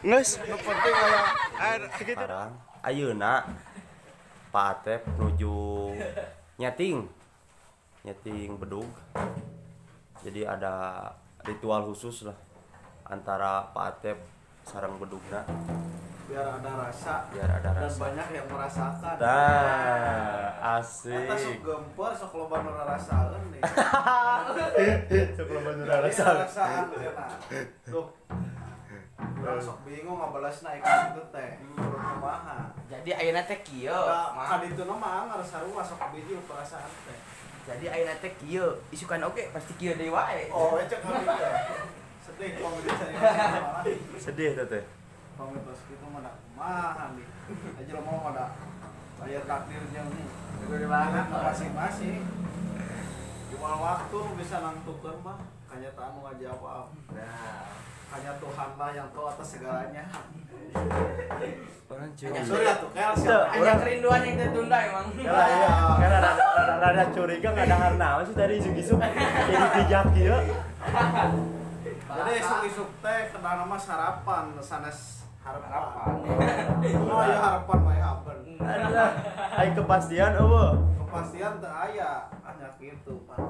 Geus. Nu penting aya sekarang ayeuna Pak Atep nuju nyeting bedug. Jadi ada ritual khusus lah antara Pak Atep sarang bedugna biar ada rasa, dan banyak yang merasakan. Nah, asik. Eta sok gempor sok loba nu rarasaeun nih. Sok loba nu rarasaan. Duh. Urang sok bingung ngabalasna ikan itu teh. Kumaha. Jadi ayeuna teh kieu. Ka dituna mah anger sarua sok biji perasaan teh. Jadi ayeuna teh kieu, isukan oge pasti kieu deui wae. Oh, cek kami teh. Sedih pamit cari. Sedih teh. Pamit tos kitu mah da kumaha nih. Aja lo mau ada bayar takdir jeung masing-masing. Jual waktu bisa nangtukeun mah kenyataan nu ngajawab. Nah, hanya Tuhan lah yang tahu atas segalanya. Orang curiga. Sorry atuh, hanya kerinduan yang tertunda emang. Iya, karena rada curiga ngadahar naon sih tadi isuk-isuk jadi bijak kieu. Jadi isuk-isuk teh kedana mah sarapan sanes harapan. Oh ya harapan mah aben. Alah, ai kepastian eueuh. Kepastian teu aya, hanya kitu, Pak.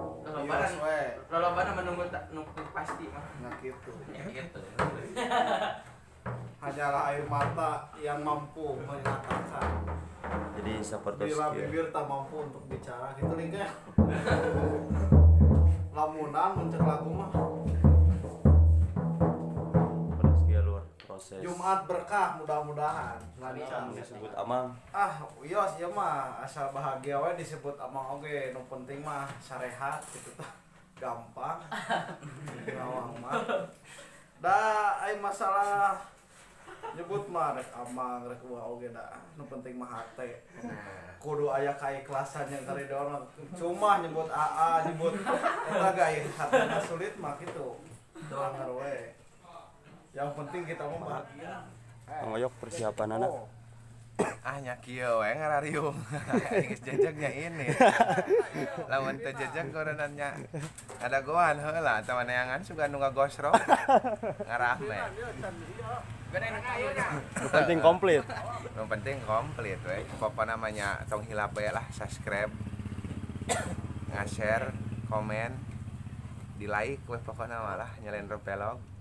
Lolobana menunggu nunggu pasti mah. Nya kitu. Ya gitu. Hanyalah air mata yang mampu menyatakan. Jadi seperti bila bibir tak mampu untuk bicara gitu lingga. Lamunan muncul lagu mah. Proses. Jumat berkah mudah-mudahan lancar. Disebut amang. Ah, iya sih mah asal bahagia we disebut amang oge, nu penting mah sarehat gitu tah. Gampang. Ngawang mah. Da ai masalah nyebut mah rek amang rek uah oge da nu penting mah hate. Kudu aya kaikhlasan yang karidoan cuma nyebut AA nyebut eta gae hatena sulit mah kitu. Anger we. Yang penting kita mau bahagia. Ngoyok persiapan anak. Ah nya kieu we ngarariung. Geus jejegnya ini. Lamun teu jejeg koronannya ada goan heula atawa neangan sugan nu ngagosrok. Ngarame. Nu penting komplit. Nu penting komplit we. Pokona namanya tong hilap we lah subscribe. Nge-share, komen, di like we pokona malah nyalendro vlog.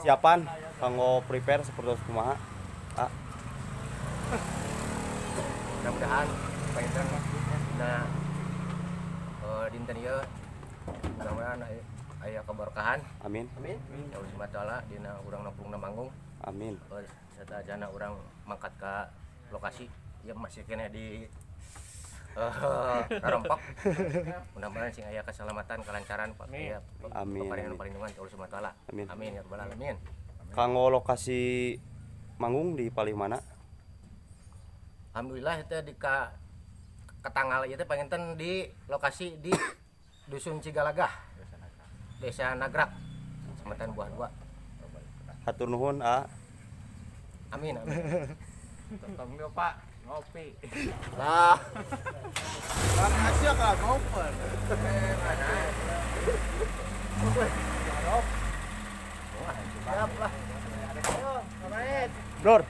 Siapan kanggo prepare seperti kumaha? Ah. Mudah-mudahan panginten nah dinten ieu mudah-mudahan aya keberkahan. Amin. Amin. Ya Allah Subhanahu wa taala dina urang nongkrongna manggung. Amin. Satajana urang mangkat ka lokasi ieu masih keneh di Rarompak. Mudah-mudahan sing aya keselamatan, kelancaran, aya amin. Perlindungan Allah Subhanahu wa taala. Amin. Amin ya rabbal alamin. Kanggo lokasi manggung di paling mana? Alhamdulillah itu di ka ketanggal ieu teh panginten di lokasi di Dusun Cigalagah, Desa Nagrak, Kecamatan Buah Dua. Hatur nuhun, A. Amin amin. Tong Pak. Ngopi. Lah. Kan Asia ka ngoper. Siap lah. Lur.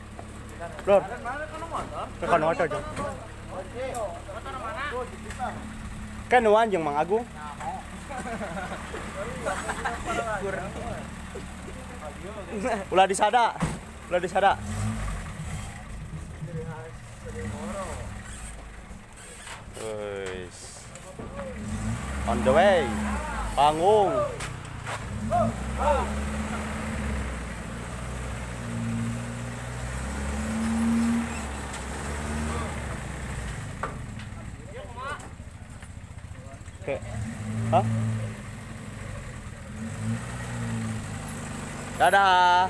Lur. Mana Ke motor. Kan nuan jeung Mang Agung. Ulah disada. Ulah disada. Wis. On the way. Panggung. Oke. Hah? Dadah.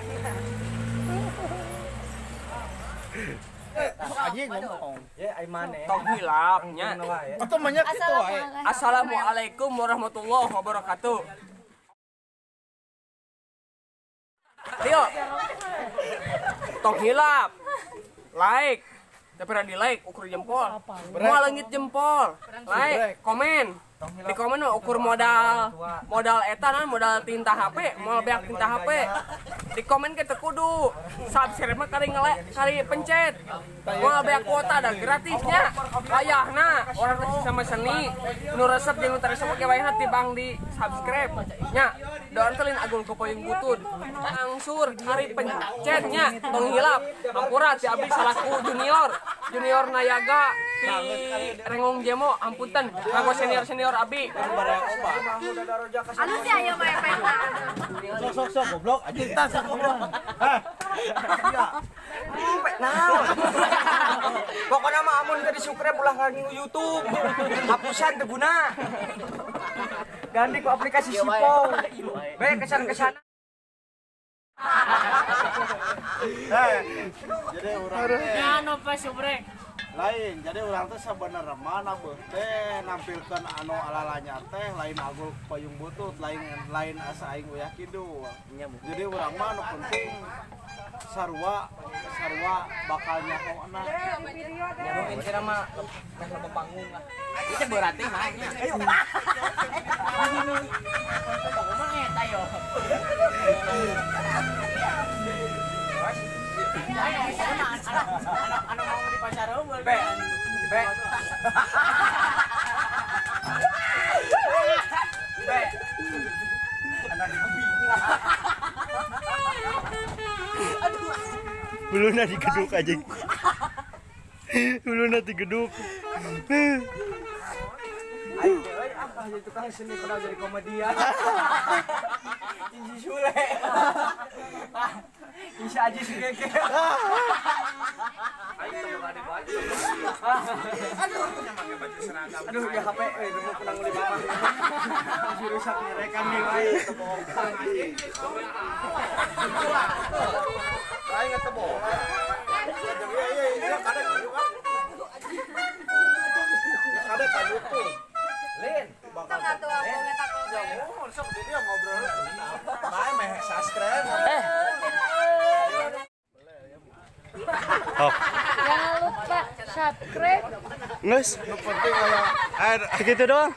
Anjing ngomong. Ya ai maneh. Tong hilap nya. Atuh banyak kitu wae. Assalamualaikum warahmatullahi wabarakatuh. Tio. Tong hilap. Like. Tapi di like ukur jempol. Moal leungit jempol. Like, komen. Di komen mah ukur modal. Modal eta naon modal tinta HP, moal beak tinta HP. Di komen ke teu kudu. Subscribe mah kali nge-like, kali pencet. Moal beak kuota da gratisnya. Wayahna orang teh sama seni nu resep jeung nu teu resep oge wayahna tibang di subscribe nya. Doan teh lain agul ku payung butut. Angsur kali pencetnya tong hilap. Hampura ti abdi salaku junior. Junior Nayaga ti Rengong Jemo ampunten kanggo senior-senior abi. Anu sih ayo mah peta. Sok sok sok goblok anjing tas goblok. Hah. Naon. Pokokna mah amun teu di-subscribe ulah nganggo YouTube. Hapusan teu guna. Ganti ku aplikasi Sipo. Bae kesan-kesan. Jadi urang ya no pas subrek. Lain, jadi urang teh sabenerna mah nabeuh teh nampilkeun anu alalanya teh lain agul payung butut, lain lain asa aing uyah kidul. Jadi urang mah anu penting sarua sarua bakal nyahoana. Ya mungkin kira mah meh loba panggung lah. Ieu berarti mah nya. Ayo. Pokoknya eta yo. Anu mau di pasar eueuh. Be. Be. Be. Anak aduh. Belum digeduk aja. Belum digeduk. Ayo, ah jadi tukang seni pernah jadi komedian. Cici Sule. Bisa aja sih keke. Aduh, aduh ya HP, dulu pernah nguli bapak. Masih rusak nih rekan nih, wae. Lain nggak tebok. Iya iya iya kadang kan. Ya kadang ka YouTube. Lin, bakal sok dia ngobrol. Bae meh subscribe. Oh. Jangan lupa subscribe. Nges. Nu penting aya Segitu doang.